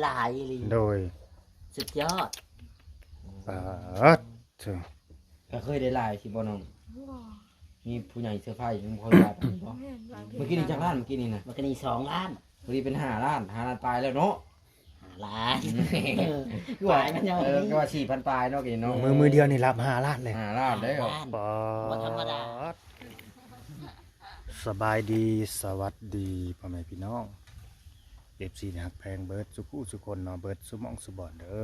ຫຼາຍອີ່ຫຼີ ໂດຍ ສຸດຍອດ ປາດໂທ້ ກໍເຄີຍໄດ້ຫຼາຍຊິບໍ່ນ້ອງ? ບໍ່ ມີຜູ້ໃຫຍ່ເຊີໄພ ຍັງບໍ່ເຄີຍຫຼາຍປານນີ້ບໍ່? ແມ່ນ ບາງເທື່ອ ມື້ກີ້ນີ້ຈັກລ້ານ? ມື້ກີ້ນີ້ນະ ມື້ກີ້ນີ້ສອງລ້ານ ພໍດີເປັນຫ້າລ້ານ ຫ້າລ້ານປາຍແລ້ວເນາະ. ຫ້າລ້ານ ປາຍມັນຍັງ ເອີ ກໍວ່າສີ່ພັນປາຍເນາະ ກີ້ເນາະ. ມື້ ມື້ດຽວນີ້ຮັບຫ້າລ້ານເດ້ ຫ້າລ້ານເດ້ ຫ້າລ້ານ ປາດ ບໍ່ທຳມະດາ. ສະບາຍດີ ສະຫວັດດີ ພໍ່ແມ່ພີ່ນ້ອງ ເອັຟຊີ ທີ່ຮັກແພງເບິດສູ່ຜູ້ສູ່ຄົນເນາະ ເບິດສູ່ໝ່ອງສູ່ບ່ອນເດີ.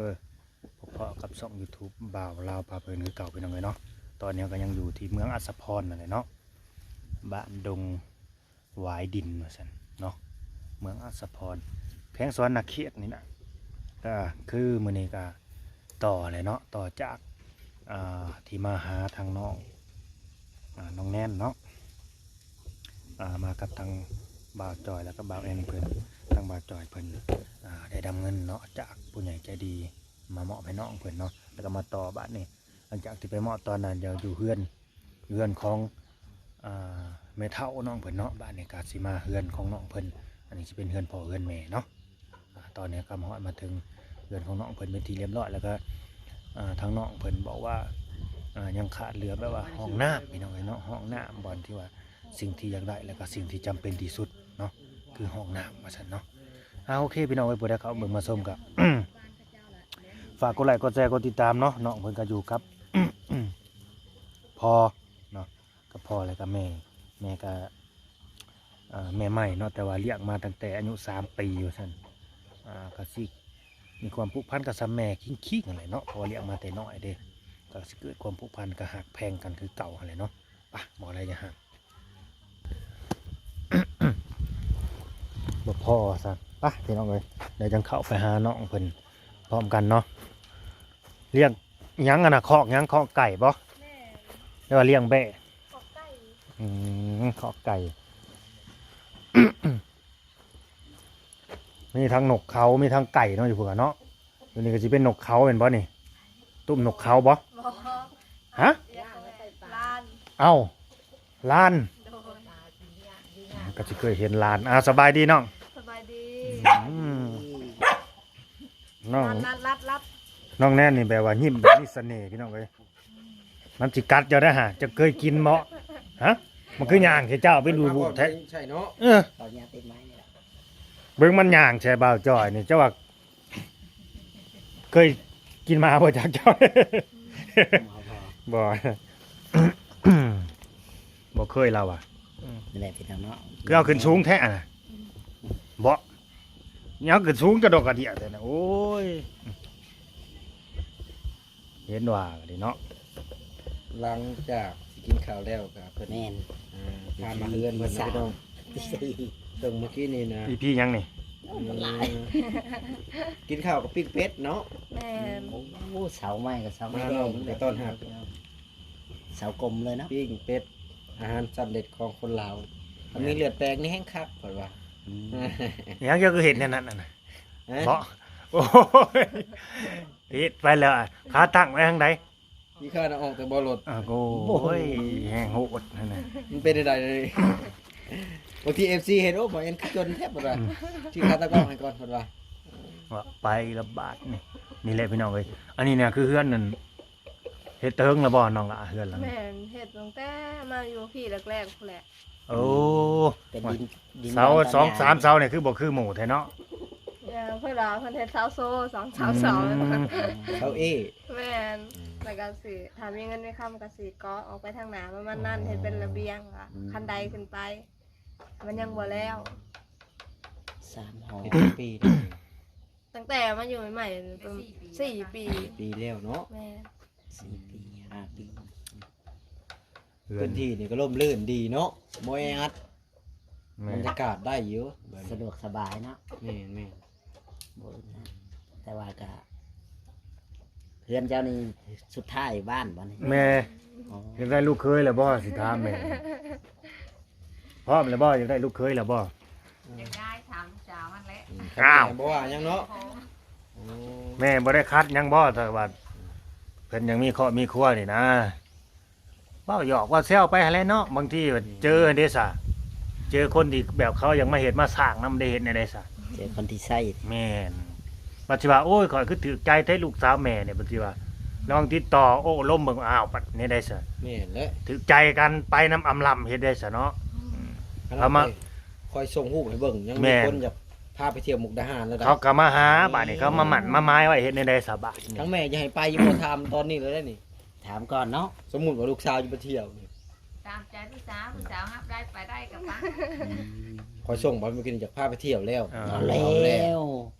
ພົບພໍ້ກັບຊ່ອງຢູທູບບ່າວລາວພາເພີນຄືເກົ່າ ພີ່ນ້ອງເອີຍເນາະ. ຕອນນີ້ເຮົາກໍຍັງຢູ່ທີ່ເມືອງອັດສະພອນນັ້ນແຫຼະເນາະ ບ້ານດົງຫວາຍດິນວ່າຊັ້ນເນາະ ເມືອງອັດສະພອນ ແຂວງສະຫວັນນະເຂດນີ້ນະ. ກໍຄືມື້ນີ້ກໍຕໍ່ແຫຼະເນາະ ຕໍ່ຈາກ ອ່າ ທີ່ມາຫາທາງນ້ອງ ອ່າ ນ້ອງແນນເນາະ ອ່າ ມາກັບທາງບ່າວຈອຍ ແລ້ວກໍບ່າວແອນເພິ່ນ. ທາງບ່າວຈອຍເພິ່ນ ອ່າ ໄດ້ນຳເງິນເນາະ ຈາກຜູ້ໃຫຍ່ໃຈດີ ມາມອບໃຫ້ນ້ອງເພິ່ນເນາະ ແລ້ວກໍມາຕໍ່ບາດນີ້. ຫຼັງຈາກທີ່ໄປມອບຕອນນັ້ນ ເຈົ້າຢູ່ເຮືອນ ເຮືອນຂອງ ອ່າ ແມ່ເຖົ້ານ້ອງເພິ່ນເນາະ ບາດນີ້ກໍຊິມາເຮືອນຂອງນ້ອງເພິ່ນ. ອັນນີ້ຊິເປັນເຮືອນພໍ່ເຮືອນແມ່ເນາະ. ອ່າ ຕອນນີ້ກໍມາຮອດມາເຖິງເຮືອນຂອງນ້ອງເພິ່ນເປັນທີ່ລຽບຮ້ອຍ ແລ້ວກໍ ອ່າ ທາງນ້ອງເພິ່ນບອກວ່າ ອ່າ ຍັງຂາດເຫຼືອແບບວ່າຫ້ອງນ້ຳ ພີ່ນ້ອງເອີຍເນາະ ຫ້ອງນ້ຳ ບ່ອນທີ່ວ່າສິ່ງທີ່ຢາກໄດ້ ແລ້ວກໍສິ່ງທີ່ຈຳເປັນທີ່ສຸດເນາະ ຄືຫ້ອງນ້ຳວ່າຊັ້ນເນາະ. ອ່າ ໂອເຄ ພີ່ນ້ອງເອີຍ ຜູ້ໃດເຂົ້າເບິ່ງມາຊົມກໍ ຝາກກົດໄລ ກົດແຊ ກົດຕິດຕາມເນາະ. ນ້ອງເພິ່ນກໍຢູ່ກັບ ພໍ່ເນາະ ກັບພໍ່ ແລ້ວກໍແມ່ ແມ່ກໍ ອ່າ ແມ່ໃໝ່ເນາະ ແຕ່ວ່າລ້ຽງມາຕັ້ງແຕ່ອາຍຸສາມປີວ່າຊັ້ນ. ອ່າ ກໍຊິມີຄວາມຜູກພັນກັບສ່ຳແມ່ຄີງໆ ຫັ້ນແຫຼະເນາະ ເພາະວ່າລ້ຽງມາແຕ່ນ້ອຍເດ້ ກໍຊິເກີດຄວາມຜູກພັນ ກໍຮັກແພງກັນຄືເກົ່າຫັ້ນແຫຼະເນາະ. ປະ ບໍ່ໄດ້ຢ່າຫາ ບໍ່ພໍວ່າຊັ້ນ. ປະ ພີ່ນ້ອງເອີຍ ດຽວຈັ່ງເຂົ້າໄປຫານ້ອງເພິ່ນພ້ອມກັນເນາະ. ລ້ຽງຫຍັງຫັ້ນນະ? ຄອກຫຍັງ? ຄອກໄກ່ບໍ່? ແມ່ນ ຫຼືວ່າລ້ຽງແບ້? ຄອກໄກ່. ອືມ ຄອກໄກ່. ມີທັງນົກເຂົາ ມີທັງໄກ່ເນາະ ຢູ່ພຸ້ນເນາະ. ຢູ່ນີ້ກໍຊິເປັນນົກເຂົາແມ່ນບໍ່ນີ້? ຕຸ້ມນົກເຂົາບໍ່? ບໍ່ ຮະ? ລ້ານ. ເອົ້າ ລ້ານ. ໂດຍ ກໍຊິເຄີຍເຫັນລ້ານ. ອ່າ ສະບາຍດີນ້ອງ. ສະບາຍດີ. ອືມ ນ້ອງ ລັດ ລັດ ລັດ ນ້ອງແນນນີ້ແບບວ່າຍິ້ມແບບມີສະເໜ່ພີ່ນ້ອງເອີຍ. ມັນຊິກັດເຈົ້າໄດ້ຫາ ເຈົ້າເຄີຍກິນບໍ່? ຮະ? ມັນຄືຍ່າງແທ້ ເຈົ້າເປັນດຸໆແທ້ ໃຊ່ເນາະ. ເອີ ເອົາຫຍ້າຕິດໄມ້ນີ້ລະ ເບິ່ງມັນຍ່າງໃສ່ບ່າວຈອຍນີ້ ເຈົ້າວ່າເຄີຍກິນມາບໍ່ຈັກເຈົ້າ? ບໍ່ ບໍ່ເຄີຍລາວວ່າ. ອືມ ນີ້ແຫຼະພີ່ນ້ອງເນາະ ຄືເອົາຂຶ້ນສູງແທ້ຫັ້ນນະ ບໍ່ ຍັງຂຶ້ນສູງກະດອກກະເດຍແທ້ນະ. ໂອ້ຍ ເຫັນວ່າເດເນາະ ຫຼັງຈາກຊິກິນເຂົ້າແລ້ວກະເພິ່ນ ແມ່ນ ອ່າ ພາມາເຮືອນເພິ່ນ ອີ ພີ່ນ້ອງ ແມ່ນ ເຊິ່ງມື້ກີ້ນີ້ນະ ອີພີຫຍັງນີ້? ອືມ ກິນເຂົ້າກັບປີ້ງເປັດເນາະ. ແມ່ນ ໂອ້ ເສົາໃໝ່ກັບເສົາໃໝ່ ມານ້ອງເພິ່ນກໍຕ້ອນຮັບ ເສົາກົມເລີຍເນາະ ປີ້ງເປັດ ອາຫານສຳເລັດຂອງຄົນລາວ ຄັນມີເລືອດແປງນີ້ແຮງຄັກເພິ່ນວ່າ. ອືມ ຫຍັງເຈົ້າຄືເຮັດແນວນັ້ນນະ? ຮະ? ເບາະ ໂອ້ຍ ເຮັດໄປແລ້ວ ຂາຕັ້ງໄວ້ທາງໃດ? ຂີ້ຄ້ານເອົາອອກແຕ່ເບາະລົດ. ອ່າ ໂອ້ຍ ແຮງໂຫດຫັ້ນນະ ມັນເປັນຈັ່ງໃດເລີຍ? ບາງທີເອັຟຊີເຫັນ ໂອ້ ບໍ່ເຫັນຄືຈົນແທ້ເພິ່ນວ່າ. ອືມ ຂີ້ຄ້ານຕາກ້ອງໃຫ້ກ່ອນເພິ່ນວ່າ. ວ່າໄປລະບາດນີ້ ນີ້ແຫຼະພີ່ນ້ອງເອີຍ ອັນນີ້ນະຄືເຮືອນນັ້ນ ເຮັດແຕ່ເຖິງແລ້ວບໍ່ນ້ອງຫຼ້າ ເຮືອນຫຼັງ? ແມ່ນ ເຮັດຕັ້ງແຕ່ມາຢູ່ພີ້ແລກໆພຸ້ນແຫຼະ. ໂອ້ ເປັນດິນ ດິນ ເສົາ ດອນ ສອງສາມເສົານີ້ຄືບໍ່ຄືໝູ່ແທ້ເນາະ? ເອີ ເພິ່ນວ່າເພິ່ນເຮັດເສົາໂຊ ສອງສາມເສົາ. ອືມ ເສົາເອ ແມ່ນ. ອືມ ແລ້ວກໍຊິ ຖ້າມີເງິນມີຄຳກໍຊິເກາະອອກໄປທາງໜ້າປະມານນັ້ນ. ອໍ ເຮັດເປັນລະບຽງ ອືມ ຂັ້ນໄດຂຶ້ນໄປ ມັນຍັງບໍ່ແລ້ວ. ສາມຫ້ອງ ເຮັດເປັນປີແລ້ວ ຕັ້ງແຕ່ມາຢູ່ໃໝ່ໆ ສີ່ປີ ສີ່ປີແລ້ວເນາະ. ແມ່ນ ສີ່ປີ ຫ້າປີ ເຮືອນ ພື້ນທີ່ນີ້ກໍຮົ່ມລື່ນດີເນາະ ບໍ່ແອອັດ. ແມ່ນ ບັນຍາກາດໄດ້ຢູ່ ສະດວກສະບາຍເນາະ. ແມ່ນໆ ບໍ່ ແຕ່ວ່າກະ ເຮືອນເຈົ້ານີ້ສຸດທ້າຍບ້ານບໍ່ນີ້? ແມ່ ອໍ ຢາກໄດ້ລູກເຂີຍແລ້ວບໍ່? ຊິຖາມແມ່ ພ້ອມແລ້ວບໍ່? ຢາກໄດ້ລູກເຂີຍແລ້ວບໍ່? ຢາກໄດ້ ຖາມສາວຫັ້ນແຫຼະ. ອືມ ອ້າວ ແມ່ບໍ່ວ່າຫຍັງເນາະ. ໂອ້ ແມ່ບໍ່ໄດ້ຂັດຫຍັງບໍ່? ຖ້າວ່າເພິ່ນຍັງມີຄອບມີຄົວນີ້ນະ ເວົ້າຫຍອກເວົ້າແຊວໄປຫັ້ນແຫຼະເນາະ. ບາງທີເຈີເດ້ສະ ເຈີຄົນທີ່ແບບເຂົາຢາກມາເຮັດມາສ້າງນຳ ໄດ້ເຮັດແນວໃດສະ? ເຈີຄົນທີ່ໃຊ້. ແມ່ນ ກໍຊິວ່າ ໂອ້ຍ ຂ້ອຍຄືຖືກໃຈແທ້ລູກສາວແມ່ນີ້ ເພິ່ນຊິວ່າ ລອງຕິດຕໍ່ໂອ້ລົມເບິ່ງ ອ້າວ ບັດນີ້ໄດ້ຊະ ແມ່ນແຫຼະ ຖືກໃຈກັນໄປນຳອຳລຳ ເຮັດໄດ້ຊະເນາະ ອືມ ເຂົາມາ ຂ້ອຍສົ່ງຮູບໃຫ້ເບິ່ງ ຍັງມີ ແມ່ນ ຄົນຢາກພາໄປທ່ຽວມຸກດາຫານແລ້ວ ເຂົາກໍມາຫາ ບາດນີ້ເຂົາມາໝັ້ນມາໝາຍໄວ້ ເຮັດແນວໃດຊະບາດນີ້ ທາງແມ່ຈະໃຫ້ໄປຢູ່ບໍ່ ຖາມຕອນນີ້ເລີຍເດ້ນີ້ ຖາມກ່ອນເນາະ ສົມມຸດວ່າລູກສາວຈະໄປທ່ຽວນີ້ ຕາມໃຈຜູ້ສາວ ຜູ້ສາວຮັບໄດ້ໄປໄດ້ກໍໄປ ອືມ ຂ້ອຍສົ່ງໄປເມື່ອກີ້ນີ້ ຢາກພາໄປທ່ຽວແລ້ວ ເອົາແລ້ວ ເອົາແລ້ວ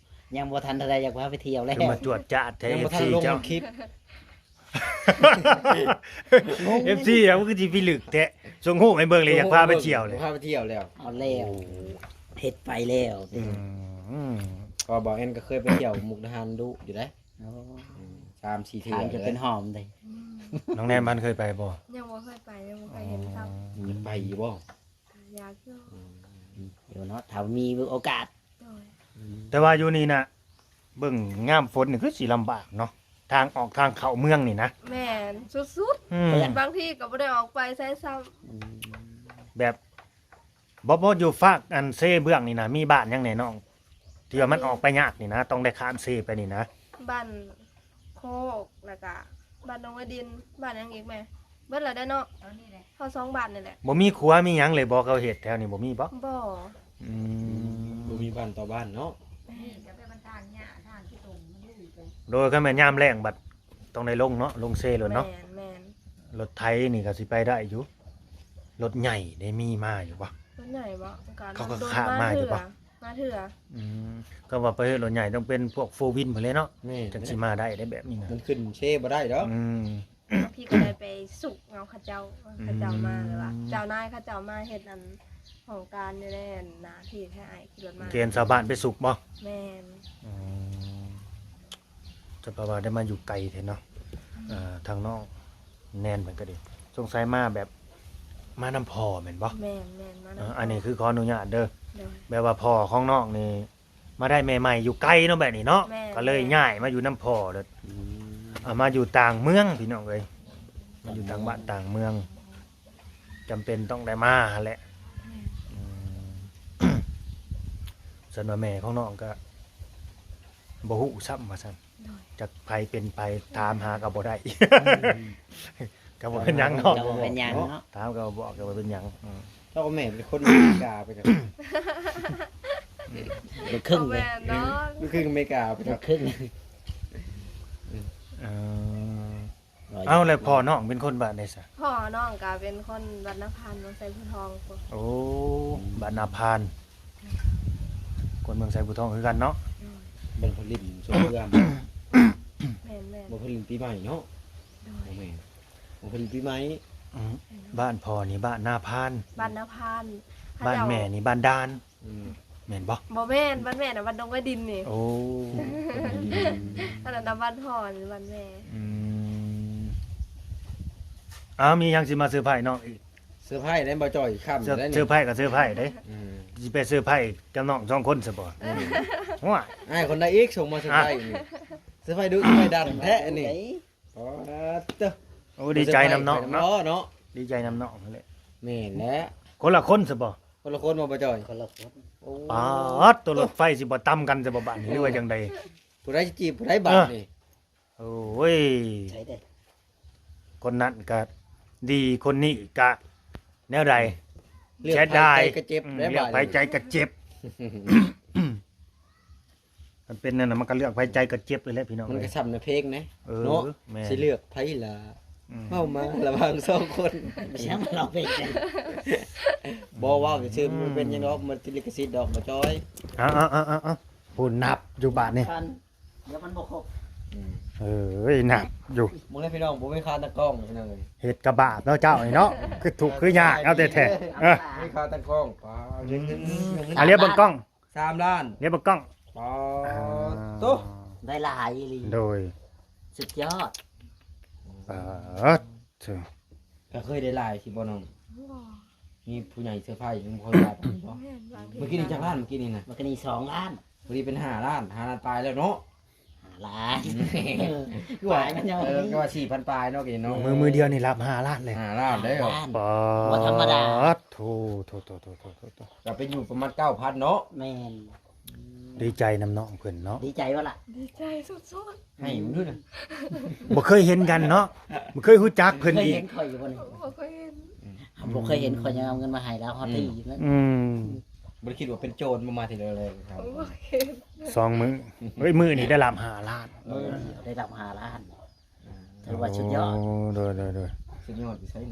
ຍັງບໍ່ທັນເທົ່າໃດ ຢາກພາໄປທ່ຽວແລ້ວ ຄືມາຈວດຈາດແທ້ ຍັງບໍ່ທັນລົງ ເອັຟຊີ ເຈົ້າ ຄລິບ ເອັຟຊີ ເຈົ້າ ມັນຄືຊິພິລຶກແທ້ ສົ່ງຮູບໃຫ້ເບິ່ງເລີຍ ຢາກພາໄປທ່ຽວເລີຍ ພາໄປທ່ຽວແລ້ວ ເອົາແລ້ວ ໂອ້ ເຮັດໄປແລ້ວ ອືມ ເພາະວ່າບ່າວແອນກໍເຄີຍໄປທ່ຽວມຸກດາຫານດຸຢູ່ເດ້ ໂອ້ ອືມ ສາມສີ່ເທື່ອ ທາງຈະເປັນຫອມເດ້ ອືມ ນ້ອງແນນມັນເຄີຍໄປບໍ່? ຍັງບໍ່ເຄີຍໄປ ຍັງບໍ່ເຄີຍເຫັນຊ້ຳ ອໍ ຢາກໄປຢູ່ບໍ່? ກໍຢາກຢູ່ ອືມ ຢູ່ເນາະ ຖ້າມີໂອກາດ ໂດຍ ອືມ ແຕ່ວ່າຢູ່ນີ້ນະ ເບິ່ງຍາມຝົນນີ້ຄືຊິລຳບາກເນາະ ທາງອອກທາງເຂົ້າເມືອງນີ້ນະ ແມ່ນ ສຸດໆ ອືມ ບາງທີກໍບໍ່ໄດ້ອອກໄປໃສຊ້ຳ ອືມ ແບບ ບໍ່ ບໍ່ ຢູ່ຟາກອັນເຊເບື້ອງນີ້ນະ ມີບ້ານຫຍັງແດ່ນ້ອງ ທີ່ວ່າມັນອອກໄປຍາກນີ້ນະ ຕ້ອງໄດ້ຂ້າມເຊໄປນີ້ນະ? ບ້ານໂຄກ ແລ້ວກະບ້ານດົງກະດິນ ບ້ານຫຍັງອີກແມ່? ເບິດແລ້ວເດ້ເນາະ ເທົ່ານີ້ແຫຼະ ເທົ່າສອງບ້ານນີ້ແຫຼະ ບໍ່ມີຂົວມີຫຍັງເລີຍບໍ່? ເຂົາເຮັດແຖວນີ້ບໍ່ມີບໍ່? ບໍ່ ອືມ ບໍ່ມີບ້ານຕໍ່ບ້ານເນາະ ແມ່ນ ມີກໍແບບມັນທາງຫຍ້າ ທາງຂີ້ຕົມ ມັນລຸຍໄປ ໂດຍ ຄັນແມ່ນຍາມແລ້ງບັດ ຕ້ອງໄດ້ລົງເນາະ ລົງເຊໂລດເນາະ ແມ່ນໆ ລົດໄຖນີ້ກໍຊິໄປໄດ້ຢູ່ ລົດໃຫຍ່ໄດ້ມີມາຢູ່ບໍ່? ລົດໃຫຍ່ບໍ່? ເຂົາກໍຂ້າມມາຢູ່ບໍ່? ມາເທື່ອ ອືມ ກໍວ່າໄປເຮັດລົດໃຫຍ່ຕ້ອງເປັນພວກໂຟວີນພຸ້ນແຫຼະເນາະ ແມ່ນ ຈັ່ງຊິມາໄດ້ເດ້ແບບນີ້ນະ ມັນຂຶ້ນເຊບໍ່ໄດ້ດອກ ອືມ ບາງທີກໍໄດ້ໄປສຸກເອົາເຂົາເຈົ້າ ເຂົາເຈົ້າມາ ອືມ ແບບວ່າເຈົ້ານາຍເຂົາເຈົ້າມາເຮັດອັນຫ້ອງການຢູ່ໃນອັນໜ້າທີ່ ໃຫ້ອ້າຍຂີ່ລົດມາ ເກນຊາວບ້ານໄປສຸກບໍ່? ແມ່ນ ອືມ ຈະແປວ່າໄດ້ມາຢູ່ໄກແທ້ເນາະ ອືມ ເອີ ທາງນ້ອງແນນເພິ່ນກໍດີ ສົງໄສມາແບບ ມານຳພໍ່ແມ່ນບໍ່? ແມ່ນໆ ມານຳ ເອີ ພໍ່ ອັນນີ້ຄືຂໍອະນຸຍາດເດີ ໂດຍ ແບບວ່າພໍ່ຂອງນ້ອງນີ້ ມາໄດ້ແມ່ໃໝ່ຢູ່ໄກເນາະ ແບບນີ້ເນາະ ແມ່ນ ກໍເລີຍ ແມ່ນ ຍ້າຍມາຢູ່ນຳພໍ່ເລີຍ ອືມ ເອົາມາຢູ່ຕ່າງເມືອງພີ່ນ້ອງເອີຍ ມາຢູ່ຕ່າງບ້ານຕ່າງເມືອງ ຈຳເປັນຕ້ອງໄດ້ມາຫັ້ນແຫຼະ ແມ່ນ ອືມ ສ່ວນວ່າແມ່ຂອງນ້ອງກໍບໍ່ຮູ້ຊ້ຳວ່າຊັ້ນ ໂດຍ ຈັກໃຜເປັນໃຜ ຖາມຫາກໍບໍ່ໄດ້ ອືມ ກໍບໍ່ເປັນຫຍັງເນາະ ກໍບໍ່ເປັນຫຍັງເນາະ ຖາມກໍບໍ່ບອກກໍບໍ່ເປັນຫຍັງ ອືມ ເຈົ້າແມ່ເປັນຄົນອາເມລິກາໄປເນາະ ລູກຄຶ່ງ ບໍ່ແມ່ນເນາະ ລູກຄຶ່ງອາເມລິກາໄປເນາະ ລູກຄຶ່ງ ເອີ ເອົາ ແລ້ວພໍ່ນ້ອງເປັນຄົນບ້ານໃດຊະ? ພໍ່ນ້ອງກະເປັນຄົນບ້ານນາພານ ເມືອງໄຊພູທອງພຸ້ນ ໂອ້ ອືມ ບ້ານນາພານ ຄົນເມືອງໄຊພູທອງຄືກັນເນາະ ອືມ ບ່ອນເພິ່ນຫຼິ້ນສົງການ ແມ່ນໆ ບ່ອນເພິ່ນຫຼິ້ນປີໃໝ່ເນາະ ໂດຍ ບໍ່ແມ່ນ ບໍ່ເພິ່ນປີໃໝ່ ອືມ ບ້ານພໍ່ນີ້ບ້ານນາພານ ບ້ານນາພານ ບ້ານແມ່ນີ້ບ້ານດານ ອືມ ແມ່ນບໍ່? ບໍ່ແມ່ນ ບ້ານແມ່ນະ ບ້ານດົງກະດິນນີ້ ໂອ້ ອັນນັ້ນນະບ້ານພໍ່ ອັນນີ້ບ້ານແມ່ ອືມ ອ້າວ ມີຫຍັງຊິມາເຊີໄພນ້ອງອີກ? ເຊີໄພໄດ້ບໍ່ຈ່ອຍ ຄ່ຳ ເຊີ ໄດ້ນີ້ ເຊີໄພກໍເຊີໄພເດ້ ອືມ ຊິໄປເຊີໄພກັບນ້ອງສອງຄົນຊະບໍ່? ອືມ ໂອ້ຍ ອ້າຍຄົນໃດອີກສົ່ງມາເຊີໄພນີ້? ເຊີໄພດຸເຊີໄພດັນແທ້ອັນນີ້ ອໍ ເຕີ ໂອ້ ດີໃຈນຳນ້ອງເນາະ ເນາະ ດີໃຈນຳນ້ອງຫັ້ນແຫຼະ ແມ່ນແຫຼະ ຄົນລະຄົນຊະບໍ່? ຄົນລະຄົນບໍ່ ບໍ່ຈ່ອຍ? ຄົນລະຄົນ ໂອ້ ປາດ ຕົວລົດໄຟຊິບໍ່ຕຳກັນຊະບໍ່ບາດນີ້ ຫຼືວ່າຈັ່ງໃດ? ຜູ້ໃດຊິຈີບຜູ້ໃດບາດນີ້ ເອີ ໂອ້ຍ ໃສເດ້ ຄົນນັ້ນກະດີ ຄົນນີ້ກະແນວໃດ? ເລືອກໃຜໃຈກະເຈັບ ອືມ ໄດ້ບາດນີ້ ເລືອກໃຜໃຈກະເຈັບ ມັນເປັນນັ້ນນະ ມັນກໍເລືອກໃຜໃຈກໍເຈັບເລີຍແຫຼະພີ່ນ້ອງ ມັນກໍ ເອີຍ ຊ້ຳໃນເພງນະ ເອີ ເນາະ ແມ່ນ ຊິເລືອກໃຜລະ ອືມ ເວົ້າມາລະຫວ່າງສອງຄົນ ໄປຫຍັງມາຮ້ອງເພງກັນ ບໍ່ ເວົ້າຊື່ໆ ອືມ ມັນເປັນຫຍັງດອກ ມັນຕິດລິຂະສິດດອກ ບໍ່ຈ່ອຍ ເອົາໆໆໆ ຜູ້ນັບຢູ່ບາດນີ້ ຄັນ ດຽວມັນບໍ່ຄົບ ອືມ ເອີຍ ນັບຢູ່ ເບິ່ງເດ້ພີ່ນ້ອງ ບໍ່ມີຂາຕັ້ງກ້ອງພີ່ນ້ອງເອີຍ ເຮັດກະບາບເນາະເຈົ້ານີ້ເນາະ ຄືທຸກຄືຍາກເອົາແທ້ໆ ເອີ ມີຂາຕັ້ງກ້ອງ ປາ ອືມ ອາ ລຽບເບິ່ງກ້ອງ ສາມລ້ານ ລຽບເບິ່ງກ້ອງ ປາ ອ່າ ໂຕ ໄດ້ຫຼາຍອີ່ຫຼີ ໂດຍ ສຸດຍອດ ປາດ ເອີ ກໍເຄີຍໄດ້ຫຼາຍຊິບໍ່ນ້ອງ? ບໍ່ ມີຜູ້ໃຫຍ່ເຊີໄພຍັງບໍ່ເຄີຍໄດ້ປານນີ້ບໍ່? ແມ່ນ ບາງທີ ມື້ກີ້ນີ້ຈັກລ້ານ? ມື້ກີ້ນີ້ນະ? ມື້ກີ້ນີ້ສອງລ້ານ ພໍດີເປັນຫ້າລ້ານ ຫ້າລ້ານປາຍແລ້ວເນາະ ຫ້າລ້ານ ຄືວ່າ ປາຍມັນຍັງ ເອີ ບໍ່ມີ ກໍວ່າສີ່ພັນປາຍເນາະ ກິນເນາະ ມື້ ມື້ດຽວນີ້ຮັບຫ້າລ້ານເລີຍ ຫ້າລ້ານເດ້ ຫ້າລ້ານ ປາດ ບໍ່ທຳມະດາ ໂທ້ ໂທ້ ໂທ້ ກໍເປັນຢູ່ປະມານເກົ້າພັນເນາະ ແມ່ນ ອືມ ດີໃຈນຳນ້ອງເພິ່ນເນາະ. ດີໃຈບໍ່ລະ? ດີໃຈສຸດໆ. ໃຫ້ມັນດູນະ. ບໍ່ເຄີຍເຫັນກັນເນາະ, ບໍ່ເຄີຍຮູ້ຈັກເພິ່ນອີກ. ເຄີຍເຫັນຂ້ອຍຢູ່ບໍ່ນີ້? ບໍ່ເຄີຍເຫັນ. ບໍ່ເຄີຍເຫັນ, ຂ້ອຍຍັງເອົາເງິນມາໃຫ້ລາວຮອດທີ່ຢູ່ເລີຍ. ອືມ ບໍ່ໄດ້ຄິດວ່າເປັນໂຈນບໍ່ມາທີເດີເລີຍ. ບໍ່ເຄີຍເຫັນ. ສອງມື້. ເຮີ້ຍ ມື້ນີ້ໄດ້ຮັບຫ້າລ້ານ. ມື້ນີ້ໄດ້ຮັບຫ້າລ້ານ. ຖືວ່າສຸດຍອດ. ໂອ້ ໂດຍໆໆ. ສຸດຍອດຢູ່ໃສນີ້?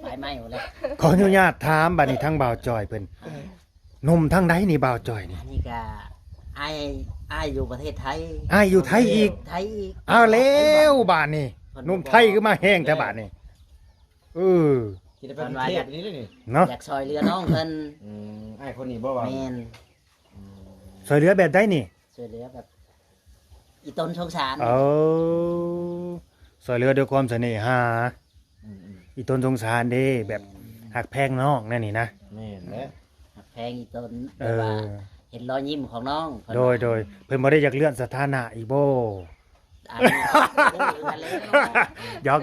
ໄຟໄໝ້ໝົດແລ້ວ. ຂໍອະນຸຍາດຖາມບາດນີ້ທາງບ່າວຈ່ອຍເພິ່ນ ເອີ ໜຸ່ມທາງໃດນີ້ບ່າວຈ່ອຍນີ້? ອັນນີ້ກະອ້າຍ ອ້າຍຢູ່ປະເທດໄທ. ອ້າຍຢູ່ໄທອີກ? ໄທອີກ. ອ້າວແລ້ວບາດນີ້ ເພິ່ນ ໜຸ່ມໄທຄືມາແຮງແທ້ບາດນີ້. ເອີ ຄິດໄດ້ໄປກຸງເທບນີ້ເລີຍນີ້ເນາະ. ຢາກຊ່ອຍເຫຼືອນ້ອງເພິ່ນ. ອືມ ອ້າຍຄົນນີ້ບໍ່ວ່າ? ແມ່ນ. ອືມ ຊ່ອຍເຫຼືອແບບໃດນີ້? ຊ່ວຍເຫຼືອແບບອີຕົນສົງສານ. ເອີ ຊ່ວຍເຫຼືອດ້ວຍຄວາມສະເໜ່ຫາ. ອືມໆ ອີຕົນສົງສານເດ້ ແບບ ແມ່ນ ຮັກແພງນ້ອງແນວນີ້ນະ. ແມ່ນແຫຼະ ຮັກແພງອີຕົນ ເອີ ແບບວ່າເຫັນລອຍຍິ້ມຂອງນ້ອງ. ໂດຍໆ ເພິ່ນບໍ່ໄດ້ຢາກເລື່ອນສະຖານະອີກບໍ່? ອັນ ຢອ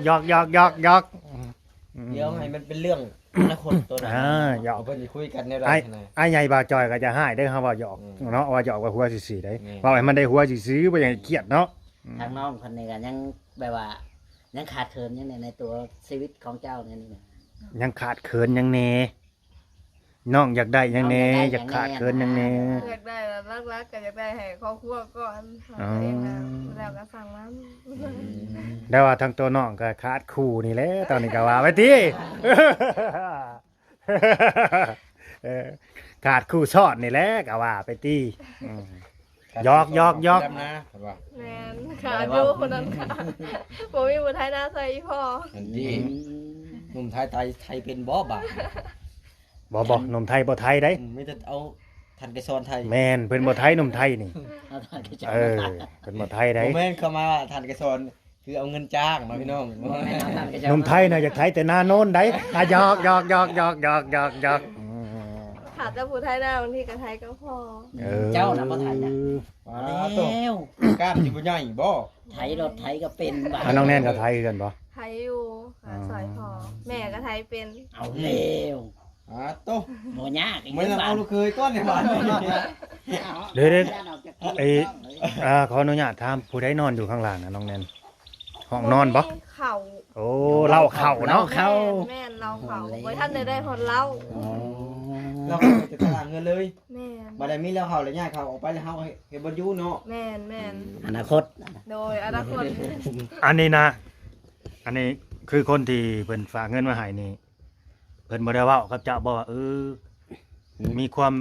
ກໆໆໆ. ອືມ ດຽວໃຫ້ມັນເປັນເລື່ອງອະນາຄົດໂຕນັ້ນ. ອ່າ ເນາະ ດຽວເພິ່ນຊິຄຸຍກັນແນວໃດຫັ້ນນະ. ອ້າຍໃຫຍ່ບ່າວຈ່ອຍກໍຈະຮ້າຍເດີ ເຮົາເວົ້າຫຍອກ ອືມ ເນາະ ເວົ້າຫຍອກວ່າຫົວຊື່ໆໄດ໋. ແມ່ນ ເວົ້າໃຫ້ມັນໄດ້ຫົວຊື່ໆ ບໍ່ຢາກໃຫ້ຄຽດເນາະ. ອືມ ທາງນ້ອງເພິ່ນນີ້ກໍຍັງແບບວ່າ ຍັງຂາດເຂີນຫຍັງແດ່ໃນຕົວຊີວິດຂອງເຈົ້າແນວນີ້ນະ? ຍັງຂາດເຂີນຫຍັງແດ່? ນ້ອງຢາກໄດ້ຫຍັງແດ່? ນ້ອງຢາກໄດ້ຫຍັງແດ່? ຢາກຂາດເຂີນຫຍັງແດ່? ຢາກໄດ້ຫຼະ ຫຼັກໆກໍຢາກໄດ້ໃຫ້ຄອບຄົວກ່ອນ ໃຫ້ ອໍ ຕົວເອງນະ ແລ້ວກໍຊ່າງມັນ. ອືມ ແຕ່ວ່າທັງຕົວນ້ອງກໍຂາດຄູ່ນີ້ແຫຼະ ຕອນນີ້ກໍວ່າໄປຕິ. ເອີ ຂາດຄູ່ຊ້ອນນີ້ແຫຼະກໍວ່າໄປຕິ. ອືມ ຢອກໆໆ ດຳນາ ເພິ່ນວ່າ. ແມ່ນ ຂາດຢູ່ຄົນນັ້ນຄ່ະ ບໍ່ມີຜູ້ໄຖນາຊ່ອຍອີ່ພໍ່. ນັ້ນຕິ ອືມ ໜຸ່ມໄທ ໄທ ໄທເປັນບໍ່ບາດ? ບໍ່ ບໍ່ ໜຸ່ມໄທບໍ່ໄທໃດ໋. ອືມ ມີແຕ່ເອົາທ່ານໄກສອນໄທ. ແມ່ນ ເພິ່ນບໍ່ໄທໜຸ່ມໄທນີ້. ເອົາທ່ານໄກສອນ ເອີ ເພິ່ນບໍ່ໄທໃດ໋. ບໍ່ແມ່ນ ເຂົາມາວ່າທ່ານໄກສອນ ຄືເອົາເງິນຈ້າງເນາະພີ່ນ້ອງ. ບໍ່ແມ່ນເອົາທ່ານໄກສອນ ໜຸ່ມໄທນະຢາກໄທແຕ່ນາໂນນໃດ໋. ອາ ຫຍອກໆໆໆໆ. ອືມ ຂາດແຕ່ຜູ້ໄທນາ ບາງທີກໍໄທກໍພໍ. ເອີ ເຈົ້ານະບໍ່ໄທນະ. ວ້າ ແລ້ວ ກ້າມຊິບໍ່ໃຫຍ່ບໍ່? ໄທລົດໄທກໍເປັນບາດ. ອາ ນ້ອງແນນກໍໄທຄືກັນບໍ່? ໄທຢູ່ ກໍຊ່ອຍພໍ່. ອໍ ແມ່ກໍໄທເປັນ. ເອົາແລ້ວ ອາໂຕ ບໍ່ຍາກ. ແມ່ນເອົາລູກເຂີຍກ່ອນນີ້ຫວາ. ເດ້ໆ ເອີ ອາ ຂໍອະນຸຍາດຖາມ ຜູ້ໃດນອນຢູ່ຂ້າງລ່າງນະ ນ້ອງແນນ? ຫ້ອງນອນບໍ່? ເຂົ້າ. ໂອ້ ເລົ້າເຂົ້າເນາະ. ເລົ້າເຂົ້າ. ແມ່ນໆ ເລົ້າເຂົ້າ. ໂອ້ຍ ບໍ່ທັນໄດ້ ໄດ້ຮອດເລົ້າ. ອໍ ເລົ້າເຂົ້າໄປຕະຫຼາງເຮືອນເລີຍ. ແມ່ນ. ບັດໃດມີເລົ້າເຂົ້າແລ້ວ ຍ້າຍເຂົ້າອອກໄປແລ້ວ ເຮົາເຮັດບ່ອນຢູ່ເນາະ. ແມ່ນໆ. ອະນາຄົດ. ໂດຍ ອະນາຄົດ. ອັນນີ້ນະ ອັນນີ້ຄືຄົນທີ່ເພິ່ນຝາກເງິນມາໃຫ້ນີ້ ເພິ່ນບໍ່ໄດ້ເວົ້າກັບເຈົ້າບໍ່ວ່າ ເອີ ອືມ ມີຄວາມ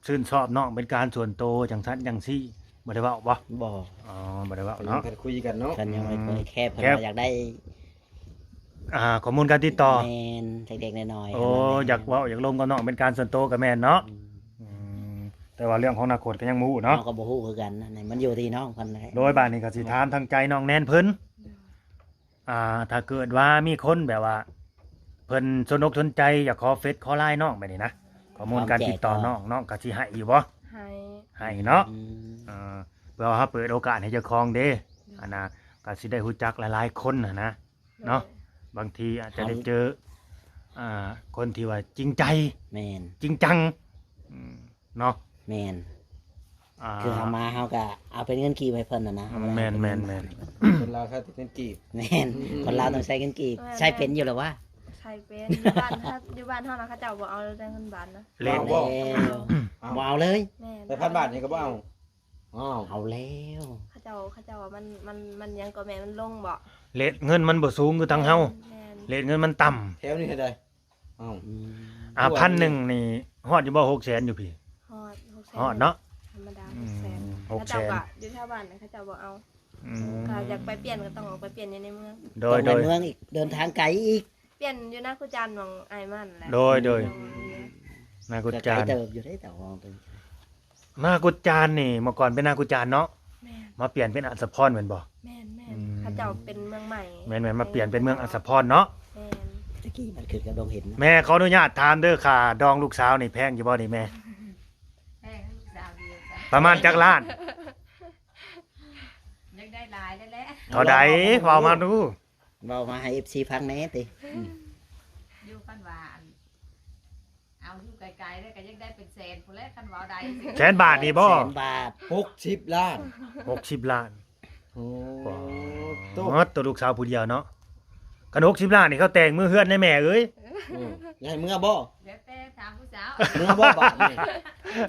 ຊື່ນຊອບນ້ອງເປັນການສ່ວນໂຕ ຈັ່ງຊັ້ນຈັ່ງຊີ້ ບໍ່ໄດ້ເວົ້າບໍ່? ບໍ່. ອໍ ບໍ່ໄດ້ເວົ້າເນາະ. ເພິ່ນຍັງບໍ່ໄດ້ຄຸຍກັນເນາະ. ເພິ່ນຍັງບໍ່ໄດ້ຄຸຍ ອືມ ແຄ່ເພິ່ນ ແຄ່ ວ່າຢາກໄດ້ ອ່າ ຂໍ້ມູນການຕິດຕໍ່. ແມ່ນ ເລັກໆນ້ອຍໆ. ໂອ້ ຢາກເວົ້າຢາກລົມກັບນ້ອງເປັນການສ່ວນໂຕກໍແມ່ນເນາະ. ອືມ ອືມ ແຕ່ວ່າເລື່ອງຂອງອະນາຄົດກໍຍັງບໍ່ຮູ້ເນາະ. ເຮົາກໍບໍ່ຮູ້ຄືກັນ ອັນນີ້ມັນຢູ່ທີ່ນ້ອງເພິ່ນ. ໂດຍ ບາດນີ້ກໍຊິຖາມທາງໃຈນ້ອງແນນເພິ່ນ ອ່າ ຖ້າເກີດວ່າມີຄົນແບບວ່າ ເພິ່ນສົນອົກສົນໃຈ ຢາກຂໍເຟສຂໍລາຍນ້ອງແບບນີ້ນະ ຂໍ້ມູນການຕິດຕໍ່ນ້ອງ ນ້ອງກໍຊິໃຫ້ຢູ່ບໍ່? ໃຫ້ ໃຫ້ເນາະ. ອືມ ເອີ ເພື່ອວ່າເຮົາເປີດໂອກາດໃຫ້ເຈົ້າຂອງເດ້ ໂດຍ ອັນນະ ກໍຊິໄດ້ຮູ້ຈັກຫຼາຍໆຄົນຫັ້ນນະ ໂດຍ ເນາະ. ບາງທີອາດຈະໄດ້ເຈີ ອ່າ ຄົນທີ່ວ່າຈິງໃຈ. ແມ່ນ ຈິງຈັງ. ອືມ ເນາະ. ແມ່ນ ອ່າ ຄືເຮົາມາເຮົາກະເອົາເປັນເງິນກີບໃຫ້ເພິ່ນນະນະ. ແມ່ນໆໆ. ຄົນລາວໃຊ້ແຕ່ເງິນກີບ. ແມ່ນ ຄົນລາວຕ້ອງໃຊ້ເງິນກີບ. ແມ່ນໆ. ໃຊ້ເປັນຢູ່ລະວະ? ໃຊ້ເປັນ. ຢູ່ບ້ານ ຢູ່ບ້ານເຮົານະ ເຂົາເຈົ້າບໍ່ເອົາແຕ່ເງິນບາດນະ. ເລດ ບໍ່ ບໍ່ເອົາເລີຍ. ແມ່ນ. ແຕ່ພັນບາດນີ້ກໍບໍ່ເອົາ. ອ້າວ ເອົາແລ້ວ. ເຂົາເຈົ້າ ເຂົາເຈົ້າວ່າມັນ ມັນ ມັນຫຍັງກໍແມ່ນ ມັນລົງບໍ່? ເລດເງິນມັນບໍ່ສູງຄືທາງເຮົາ. ແມ່ນໆ. ເລດເງິນມັນຕ່ຳ. ແຖວນີ້ເທົ່າໃດ? ອ້າວ ອືມ ອ່າ ພັນໜຶ່ງນີ້ຮອດຢູ່ບໍ່? ຫົກແສນຢູ່ພີ້. ຮອດ ຫົກແສນ ຮອດເນາະ. ທຳມະດາ ອືມ ຫົກແສນ ຫົກແສນ. ເຂົາເຈົ້າກໍຢູ່ແຖວບ້ານ ເຂົາເຈົ້າບໍ່ເອົາ. ອືມ ຖ້າຢາກໄປປ່ຽນກໍຕ້ອງອອກໄປປ່ຽນຢູ່ໃນເມືອງ. ໂດຍ ຕ້ອງໄປເມືອງອີກ ເດີນທາງໄກອີກ. ປ່ຽນຢູ່ນາກູຈານ ໝ່ອງອ້າຍມັນແຫຼະ. ໂດຍ ໂດຍ ອືມ ນາກູຈານ ໄກເຕີບຢູ່ເດ້. ແຕ່ວ່າ ນາກຸດຈານນີ້ ເມື່ອກ່ອນເປັນນາກຸດຈານເນາະ. ແມ່ນ. ມາປ່ຽນເປັນອັດສະພອນແມ່ນບໍ່? ແມ່ນໆ. ອືມ ເຂົາເຈົ້າເປັນເມືອງໃໝ່. ແມ່ນໆ ມາປ່ຽນເປັນເມືອງອັດສະພອນເນາະ. ແມ່ນ. ແຕ່ກີ້ມັນຂຶ້ນກັບດົງເຫັນເນາະ. ແມ່ ຂໍອະນຸຍາດຖາມເດີ ຄ່າດອງລູກສາວນີ້ແພງຢູ່ບໍ່ນີ້ແມ່? ແພງ ລູກສາວດຽວກັນ. ປະມານຈັກລ້ານ? ຢາກໄດ້ຫຼາຍແຫຼະ. ເທົ່າໃດ? ເວົ້າມາດູ. ເວົ້າມາໃຫ້ເອັຟຊີຟັງແດ່ຕິ. ອືມ ຢູ່ຄັນວ່າ ເອົາຢູ່ ໄກໆເດ້ ກໍຢາກໄດ້ເປັນແສນພຸ້ນແຫຼະ ຄັນເວົ້າໄດ້. ແສນບາດນີ້ບໍ່? ແສນບາດ. ຫົກສິບລ້ານ. ຫົກສິບລ້ານ. ໂອ້ ໂຕ ໂຕລູກສາວຜູ້ດຽວເນາະ. ຄັນຫົກສິບລ້ານນີ້ ເຂົາແຕ່ງເມືອເຮືອນໄດ້ແມ່ເອີຍ. ອືມ ຢາກໃຫ້ເມືອບໍ່? ແລ້ວແຕ່ຖາມຜູ້ສາວ. ເມືອບໍ່ບາດນີ້?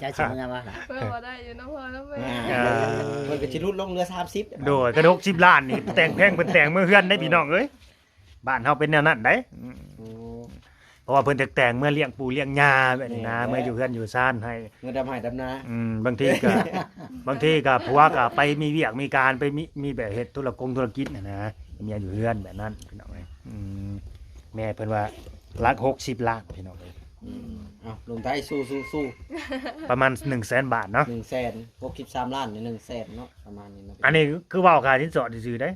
ເຈົ້າຊິເມືອບໍ່ລະ? ເມືອບໍ່ໄດ້ ຢູ່ນຳພໍ່ນຳແມ່. ອ່າ ເອີ ເພິ່ນກໍຊິຫຼຸດລົງເຫຼືອສາມສິບ. ໂດຍ ຄັນຫົກສິບລ້ານນີ້ ແຕ່ງແພງ ເພິ່ນແຕ່ງເມືອເຮືອນໄດ້ ເອີ ພີ່ນ້ອງເອີຍ. ບ້ານເຮົາເປັນແນວນັ້ນໄດ໋. ອືມ ໂອ້ ເພາະວ່າເພິ່ນຈະແຕ່ງເມືອລ້ຽງປູ້ລ້ຽງຍ່າແບບນີ້ນະ ເອີ ເມືອຢູ່ເຮືອນຢູ່ຊານໃຫ້ ເມືອດຳໄຮ່ດຳນາ. ອືມ ບາງທີກໍ ບາງທີກໍຜົວກໍໄປມີວຽກມີການ ໄປມີ ມີແບບເຮັດທຸລະກົງທຸລະກິດຫັ້ນນະ ເມຍຢູ່ເຮືອນແບບນັ້ນ ພີ່ນ້ອງເອີຍ. ອືມ ແມ່ເພິ່ນວ່າຫຼັກຫົກສິບລ້ານ ພີ່ນ້ອງເອີຍ. ອືມ ເອົາ ລຸງໄທ ສູ້ໆໆ. ປະມານໜຶ່ງແສນບາດເນາະ. ໜຶ່ງແສນ ຫົກສິບສາມລ້ານນີ້ ໜຶ່ງແສນເນາະ ປະມານນີ້ເນາະ. ອັນນີ້ຄືເວົ້າຄ່າສິນສອດຊື່ໆເດ້.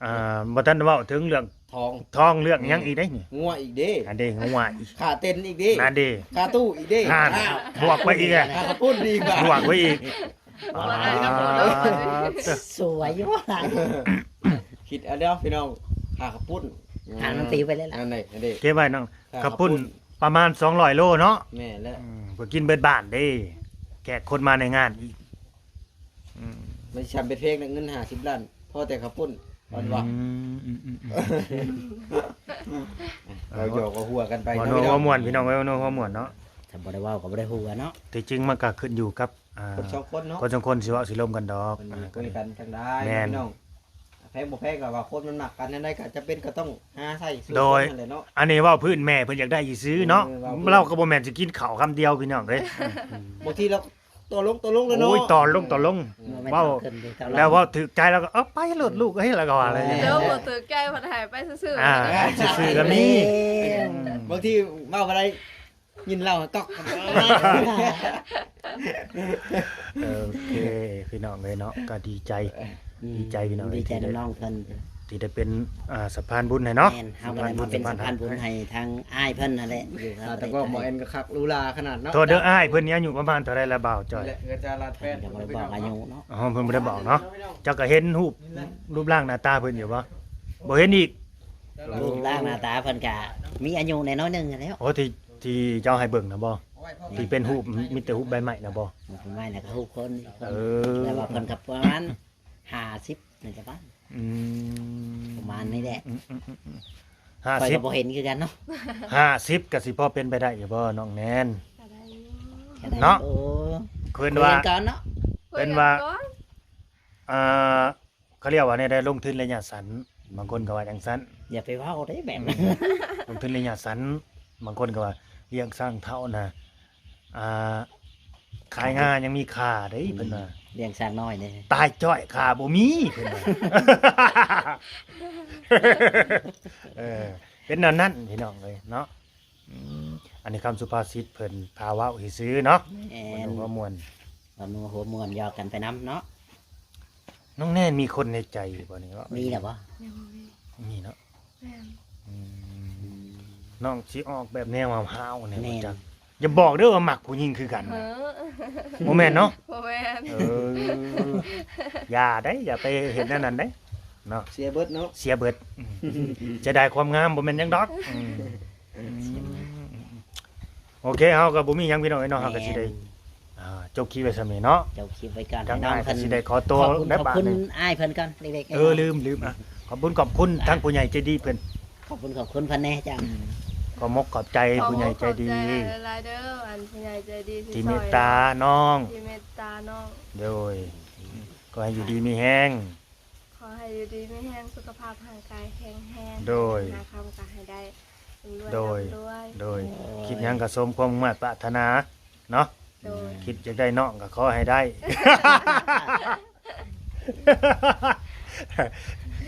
ອ່າ ບໍ່ທັນເວົ້າເຖິງເລື່ອງທອງ ທອງເລື່ອງຫຍັງອີກເດ້ນີ້. ງົວອີກເດ້. ອັນເດ້ ງົວອີກ. ຄ່າເຕັ້ນອີກເດ້. ນັ້ນເດ້. ຄ່າຕູ້ອີກເດ້. ນັ້ນ ອ່າ ບວກໄປອີກ. ຄ່າເຂົ້າປຸ້ນອີກ. ບວກໄປອີກ. ອ່າ ສວຍຢູ່ວ່າ. ຄິດເອົາເດີ້ພີ່ນ້ອງ ຄ່າເຂົ້າປຸ້ນ. ອ່າ ອັນນັ້ນຕີໄປເລີຍລະ. ອັນນີ້ ອັນນີ້ ເກັບໄວ້ນ້ອງ. ເຂົ້າປຸ້ນປະມານສອງຮ້ອຍໂລເນາະ. ແມ່ນແລ້ວ. ອືມ ເພື່ອກິນເບິດບ້ານເດ້ ແຂກຄົນມາໃນງານອີກ. ອືມ ມັນຊິຊ້ຳເປັນເພງນະ ເງິນຫ້າສິບລ້ານ ພໍແຕ່ເຂົ້າປຸ້ນ ອືມ ວ່າ ອືມໆໆ ເວົ້າຫຍອກເວົ້າຫົວກັນໄປ ເວົ້າໂນ ເນາະ ເວົ້າມ່ວນ ພີ່ນ້ອງເອີຍ ເວົ້າໂນເວົ້າມ່ວນເນາະ. ຖ້າບໍ່ໄດ້ເວົ້າກໍບໍ່ໄດ້ຫົວເນາະ. ທີ່ຈິງມັນກໍຂຶ້ນຢູ່ກັບ ອ່າ ຄົນສອງຄົນເນາະ ຄົນສອງຄົນຊິເວົ້າຊິລົມກັນດອກ. ເພິ່ນ ອ່າ ຄຸຍກັນທາງໃດ ແມ່ນ ພີ່ນ້ອງ. ແພງບໍ່ແພງກໍວ່າຄົນມັນມັກກັນແນວໃດກໍຈຳເປັນກໍຕ້ອງຫາໃຊ້ສູ່ກັນຫັ້ນແຫຼະເນາະ. ໂດຍ ອັນນີ້ເວົ້າພື້ນແມ່ເພິ່ນຢາກໄດ້ຊື່ໆເນາະ. ເອີ ເວົ້າພື້ນ ເຮົາກໍບໍ່ແມ່ນຊິກິນເຂົ້າຄຳດຽວ ພີ່ນ້ອງເອີຍ. ບາງທີລາວ ຕໍ່ລົງ ຕໍ່ລົງແລ້ວເນາະ. ໂອ້ຍ ຕໍ່ລົງ ຕໍ່ລົງ ເອີ ເວົ້າ ແລ້ວເວົ້າຖືກໃຈແລ້ວກໍ ເອີ ໄປໂລດລູກເອີຍ ແລ້ວກໍວ່າເລີຍ. ແມ່ນ ແລ້ວບໍ່ຖືກໃຈພັດໃຫ້ໄປຊື່ໆ ອ່າ ຊື່ໆກໍມີ. ແມ່ນ ອືມ ບາງທີເວົ້າບໍ່ໄດ້ ຍິນເລົ່າກໍ ໂອເຄ ພີ່ນ້ອງເອີຍເນາະ ກໍດີໃຈ ອືມ ດີໃຈພີ່ນ້ອງເອີຍ ດີໃຈນຳນ້ອງເພິ່ນ ທີ່ໄດ້ເປັນ ອ່າ ສະພານບຸນໃຫ້ເນາະ. ແມ່ນ ເຮົາກໍໄດ້ມາເປັນສະພານບຸນໃຫ້ທາງອ້າຍເພິ່ນຫັ້ນແຫຼະ ຢູ່ ອ່າ ແຕ່ກໍໝໍແອນກໍຄັກຫຼູຫຼາຂະໜາດເນາະ. ໂທດເດີ ອ້າຍເພິ່ນນີ້ອາຍຸປະມານເທົ່າໃດລະ ບ່າວຈ້ອຍ? ເພິ່ນກໍບໍ່ໄດ້ບອກອາຍຸເນາະ. ອໍ ເພິ່ນບໍ່ໄດ້ບອກເນາະ. ເຈົ້າກໍເຫັນຮູບ ຮູບຮ່າງໜ້າຕາເພິ່ນຢູ່ບໍ່? ບໍ່ເຫັນອີກ. ຮູບຮ່າງໜ້າຕາເພິ່ນກະມີອາຍຸແດ່ໜ້ອຍໜຶ່ງຫັ້ນແຫຼ້ວ. ໂອ້ ທີ່ ທີ່ເຈົ້າໃຫ້ເບິ່ງນະບໍ່? ທີ່ເປັນຮູບ ມີແຕ່ຮູບໃບໄມ້ນະບໍ່? ຮູບໃບໄມ້ ແລ້ວກໍຮູບຄົນ ເອີ ແຕ່ວ່າເພິ່ນກໍປະມານຫ້າສິບນີ້ລະປະມານ ອືມ ປະມານນີ້ແຫຼະ. ອືມ ຫ້າສິບ ຂ້ອຍກໍບໍ່ເຫັນຄືກັນເນາະ. ຫ້າສິບ ກໍຊິພໍເປັນໄປໄດ້ຢູ່ບໍ່ນ້ອງແນນ? ກໍໄດ້ຢູ່ ກໍໄດ້ ເນາະ ຢູ່. ເພິ່ນວ່າ ເພິ່ນວ່າ ອ່າ ເຂົາລຽກວ່າແນວໃດ ລົງທຶນໄລຍະສັ້ນ ບາງຄົນກໍວ່າຈັ່ງຊັ້ນ. ຢ່າໄປເວົ້າເດ້ແບບນັ້ນ ອືມ ລົງທຶນໄລຍະສັ້ນ ບາງຄົນກໍວ່າລ້ຽງຊ້າງເຖົ້ານະ ອ່າ ຂາຍງາຍັງມີຄ່າເດ້ ອືມ ເພິ່ນວ່າ ລ້ຽງຊ້າງນ້ອຍເດ້ ຕາຍຈ້ອຍຄ່າບໍ່ມີ ເພິ່ນວ່າ. ເອີ ເປັນແນວນັ້ນພີ່ນ້ອງເອີຍເນາະ. ອືມ ອັນນີ້ຄຳສຸພາສິດເພິ່ນພາເວົ້າຊື່ໆເນາະ. ແມ່ນ ເວົ້າຫົວມ່ວນ ເວົ້າຫົວມ່ວນ ຫຍອກກັນໄປນຳເນາະ. ນ້ອງແນນມີຄົນໃນໃຈຢູ່ບໍ່ນີ້? ມີແລ້ວບໍ່? ຍັງບໍ່ມີ. ມີເນາະ. ແມ່ນ ອືມ ອືມ ນ້ອງຊິອອກແບບແນວຫ້າວໆແນວ ແມ່ນ ບໍ່ຈັກ. ຢ່າບອກເດີວ່າມັກຜູ້ຍິງຄືກັນ. ເອີ ບໍ່ແມ່ນເນາະ? ບໍ່ແມ່ນ. ເອີ ຢ່າເດ້ ຢ່າໄປເຮັດແນວນັ້ນເດ້ເນາະ ເສຍເບິດເນາະ ເສຍເບິດ. ອືມ ເສຍດາຍຄວາມງາມ ບໍ່ແມ່ນຫຍັງດອກ. ອືມ ອືມ ໂອເຄ ເຮົາກໍບໍ່ມີຫຍັງພີ່ນ້ອງເອີຍເນາະ. ແມ່ນ ເຮົາກໍຊິໄດ້ ອ່າ ຈົບຄລິບໄວ້ສ່ຳນີ້ເນາະ. ຈົບຄລິບໄວ້ກ່ອນ ທາງອ້າຍກໍຊິໄດ້ຂໍຕົວ ຂອບຄຸນ ແລະ ຂອບຄຸນອ້າຍເພິ່ນກ່ອນເລັກໆ ເອີ ລືມ ລືມ ອ່ະ ຂອບຄຸນ ຂອບຄຸນ ອ່ະ ທາງຜູ້ໃຫຍ່ໃຈດີເພິ່ນ. ຂອບຄຸນ ຂອບຄຸນເພິ່ນແດ່ເຈົ້າ. ອືມ ຂອບມຸກຂອບໃຈຜູ້ໃຫຍ່ໃຈດີ ຫຼາຍໆເດີ ອັນຜູ້ໃຫຍ່ໃຈດີທີ່ ທີ່ເມດຕານ້ອງ ທີ່ເມດຕານ້ອງ. ໂດຍ ຂໍໃຫ້ຢູ່ດີມີແຮງ ຂໍໃຫ້ຢູ່ດີມີແຮງ ສຸຂະພາບຮ່າງກາຍແຂງແຮງ. ໂດຍ ຫາຄຳກໍໃຫ້ໄດ້ ໂດຍ ໂດຍ ໂດຍ ຄິດຫຍັງກໍສົມຄວາມມຸ່ງມາດປາດຖະໜາເນາະ. ໂດຍ ຄິດຢາກໄດ້ນ້ອງກໍຂໍໃຫ້ໄດ້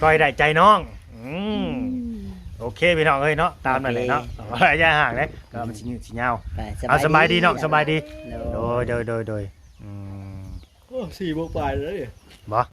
ຂໍໃຫ້ໄດ້ໃຈນ້ອງ. ອືມ ອືມ ໂອເຄພີ່ນ້ອງເອີຍເນາະ ຕາມນັ້ນແຫຼະເນາະ. ໂອເຄ ໄລຍະຫ່າງເດ້ ກໍມັນຊິຍືດຊິຍາວ. ເອົາ ສະບາຍດີ ສະບາຍດີນ້ອງ ສະບາຍດີ. ໂດຍ ໂດຍ ໂດຍ ໂດຍ ໂດຍ. ອືມ ໂອ້ ສີ່ໂມງປາຍແລ້ວເດ ບໍ່?